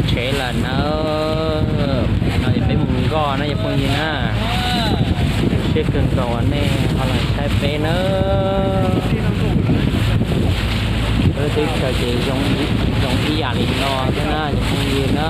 Tsheb lawm na, no ces peb mus nkoj na cov phooj ywg na. Zoo siab kawg nkaus uas nej ho los saib peb na. Peb lub teb chaws ces zoo ib yam li no thiab na cov phooj ywg na.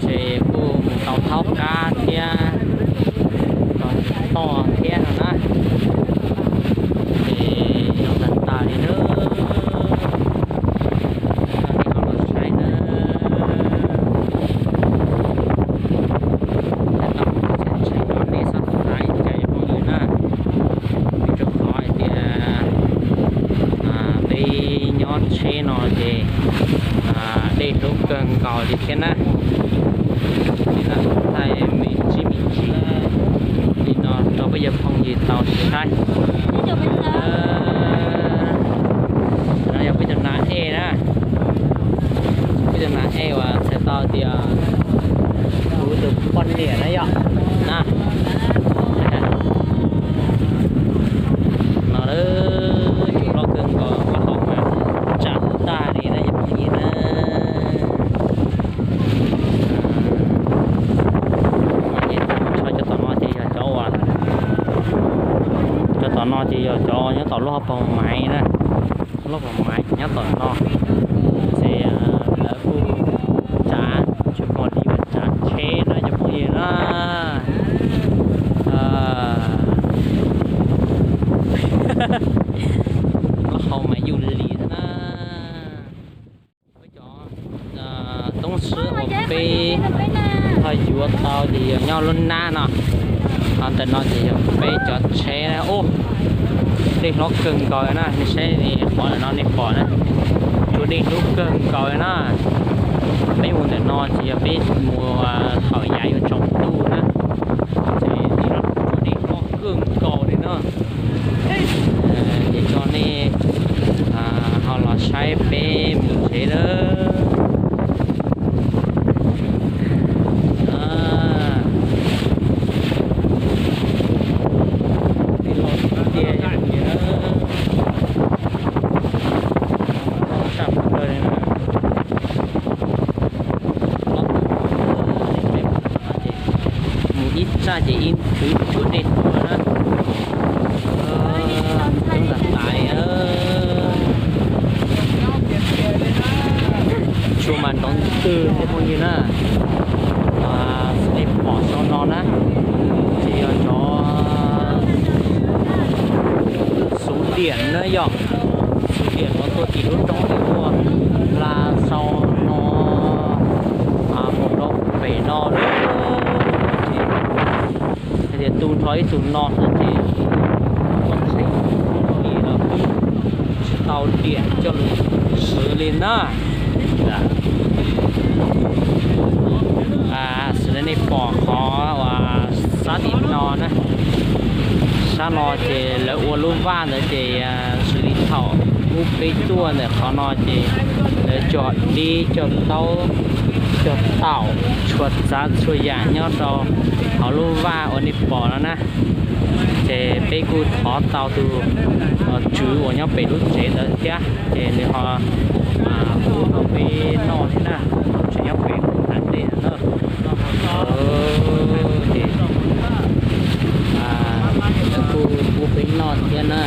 Ces kuj mus tau thaub qab thiab, toj thiab no na. Ces zoo tag tag li na. Coj nej ho los saib na. Thaum tseem tseem no nej txhob xav li cas cov phooj ywg na, vim rau qhov hais tias peb nyob tsheb no ces dej hlub kawg nkaus li thiab na. Ces lam thaij me ntsis me ntsis li no rau peb cov phooj ywg tau saib. No yog peb cov nas ej na, peb cov nas ej uas txhais tau tias kuv tus poj niam na yom na. No lawm, tsuas loj kawg nkaus, vaj hauv mas tsam tag li na cov phooj ywg na. Ces cov tom no ces yog cov uas, cov tom no ces yog cov nyob tom lub hauv paus maiv na, lub hauv paus maiv ces nyob tom no. Ces lawv kuj tsav tsis pom li uas tsav tsheb na cov phooj ywg na. Lub hauv maiv yuj lis na. Peb cov toob swb uas peb ho yuav tau ces yog nyob lub nab no. Ho ntawm no ces yog peb cov tsheb na. Ub, dej hlob kawg nkaus na, nej saib qhov ntawm no nej pom na, tsuas dej hlub kawg nkaus na. Peb mus ntawm no ces yog peb mus thaum yav yuav tsaus ntuj na, ces tsuas dej hlob kawg nkaus li na. Ces coj nej ho los saib peb mus tsev lawm. Dej loj tiag tiag li na. Loj tshaj plaws li na. Mus ib txaj ces ib nthwv tsuas dej tuaj na. Coob tas tas li. Tsuas mas nrov ntwg cov phooj ywg na. Xws li pom saum no na, ces yog cov xuv diam na yom. Xuv diam no tuaj tim lub roob tim ub hla saum no mus rau pem no lawm. Hais tias tu nrho ib tug no na ces koj txheeb li los twb tsis tau diam coj los swv li na. Xws li nej pom qhov uas sab tim no na, sab no ces lawv ua lub vaj ntawd ces xws li thaum ub peb tuaj ntawm qhov no ces lawv cog dib cog taub cog taum txhua tsav txhua yam nyob rau hauv lub vaj uas nej pom no na. Ces peb kuj thov tau tus tswv uas nyob pem lub tsev ntawd thiab ces nws ho pub rau peb noj thiab na, tseem nyob pem hauv ntej na. Ces kuj pub peb noj thiab na.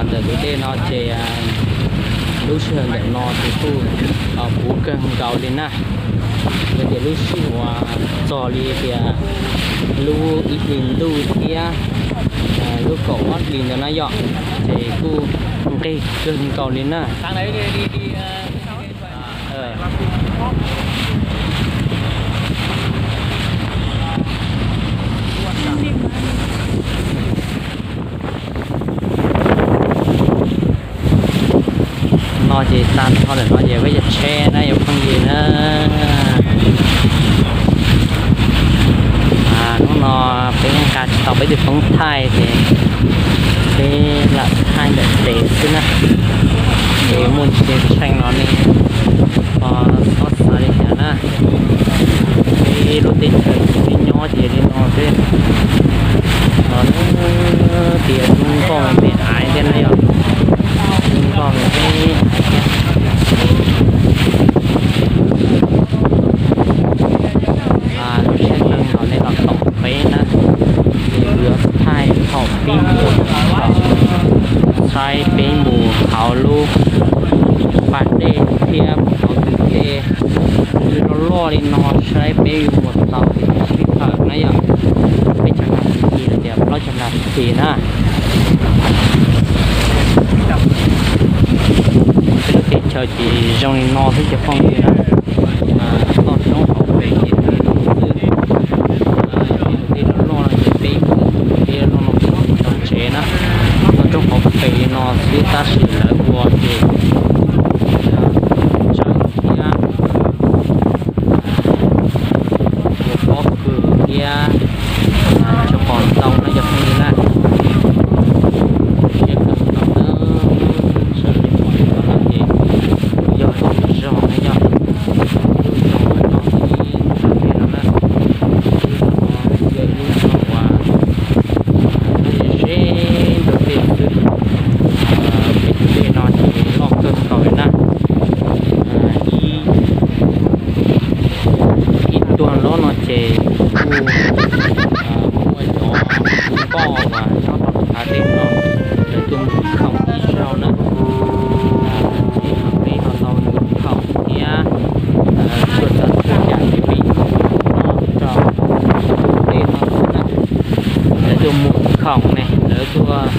Ntawm tus dej no ces lub sij hawm ntawm no ces kuj puv kawg nkaus li na. Yog tias lub sij hawm uas txog li tias lub ib hlis ntuj thiab lub kaum ob hlis ntawd na yom, ces kuj nqig kawg nkaus li na. No ces tag nrho lawm no ces peb cov tsheb na cov phooj ywg na. Hnub no peb yeej nqa tsis tau peb tus foob thaij ces peb lam thaij ntawm tes xwb na. Ces muaj ntsis tsheej no nej ho txhob xav li cas na. Peb Ces li no xwb, no tias zoo nkauj me me aiv thiab na yom, zoo nkauj me me aiv thiab. Lub sij hawm no nej los koom peb na, ces kuv yuav thaij thaum pib mus saib peb mus hauv lub pas dej thiab mus hauv tus dej loj loj li no saib peb yuav mus tau sib tham na yom. Peb caug nas this los tias plaub caug nas this na. Peb lub teb chaws ces zoo li no xwb cov phooj ywg na. Toj roob hauv pes ces li no xwb. Tej loj loj no ces peb mus, tej loj loj no ces tau tsev na. Toj roob hauv pes li no xwb tab sis lawv ua ces tsawg thiab, ua pob kws thiab, tsis pom ntau no yog phooj ywg na. Siab kawg nkaus na, sawv daws pom li no ces yog tau zog na yog, lub zog uas nyob ib ntawm tej no na, lub zog no yog ib lub zog uas nyob ze ze ntawm tej xwb. Peb tus dej no ces loj kawg nkaus li na. Ib, ib tuag nrob no ces kuj muaj cov nkoj uas nyob rau hauv dej no, lawv tuaj mus khoom ib zaug na. Ces peb ho tau mus khoom thiab, txhua tsav txhua yam ces peb mus noj rau tus dej no xwb na. Lawv tuaj mus khoom ne, lawv tuaj